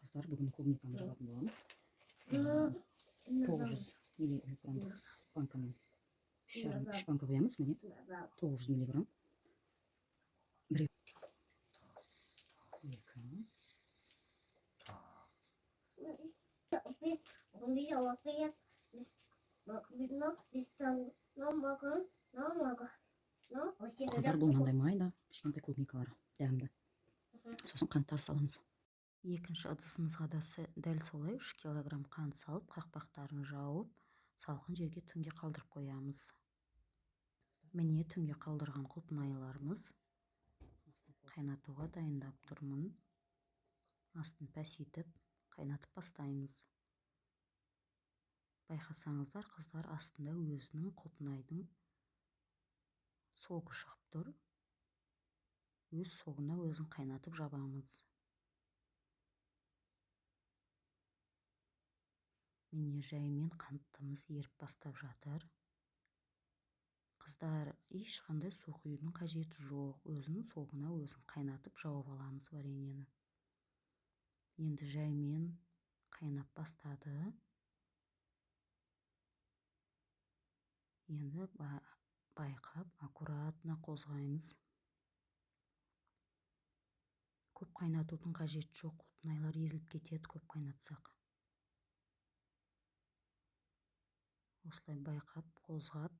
Қыздар, бүгін клубниканы жабатын боламыз. 900 миллиграммдық банкамен 3,5, 3 банка құямыз, міне, 900 миллиграмм. Біреу, екі, Қыздар, бұл мынандай майда кішкентай клубникалар, дәмді. Сосын қантты аз саламыз. Екінші ыдысымызға да дәл солай 3 килограмм қант салып, қақпақтарын жауып, салқын жерге түнге қалдырып қоямыз. Міне, түнге қалдырған құлпынайларымыз қайнатуға дайындап тұрмын. Астын пәсейтіп қайнатып бастаймыз. Байқасаңыздар, қыздар, астында өзінің құлпынайдың согы шығып тұр. Өз согына өзін қайнатып жабамыз. Міне, жаймен қантымыз еріп бастап жатыр. Қыздар, ешқандай су құюдың қажеті жоқ. Өзінің согына өзін қайнатып жауып аламыз вареньені. Енді жаймен қайнап бастады. Енді байқап, аккуратно қозғаймыз. Көп қайнатудың қажеті жоқ, құлпынайлар езіліп кетеді көп қайнатсақ. Осылай байқап, қозғап,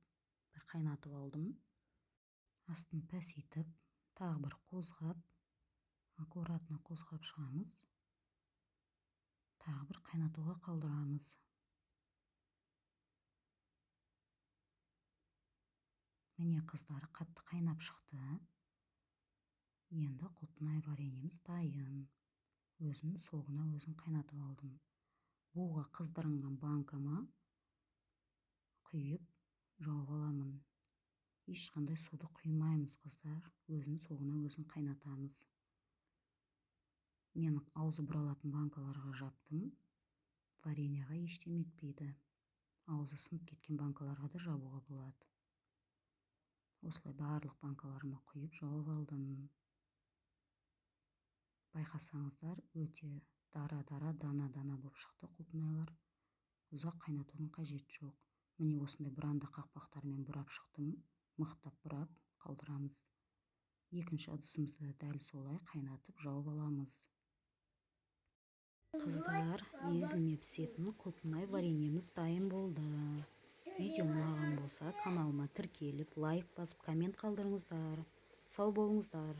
бір қайнатып алдым. Астын пәсейтіп, тағы бір қозғап, аккуратно қозғап шығамыз. Тағы бір қайнатуға қалдырамыз. Міне, қыздар, қатты қайнап шықты. Енді құлпынай вареньеміз дайын. Өзінің согына өзін қайнатып алдым. Буға қыздырынған банкама құйып жауып аламын. Ешқандай суды құймаймыз, қыздар. Өзінің согына өзін қайнатамыз. Мен аузы бұралатын банкаларға жаптым. Вареньеға ештеме етпейді. Аузы сынып кеткен банкаларға да жабуға болады. Осылай барлық банкаларыма құйып жауып алдым. Байқасаңыздар, өте дара-дара, дана-дана болып шықты құлпынайлар. Ұзақ қайнатудың қажеті жоқ. Міне, осындай бұранда қақпақтармен бұрап шықтым. Мықтап бұрап қалдырамыз. Екінші ыдысымызды дәл солай қайнатып жауып аламыз. Қыздар, езілме пісетін құлпынай вареньеміз дайын болды. Видео ұнаған болса, каналыма тіркеліп, лайк басып, коммент қалдырыңыздар. Сау болыңыздар.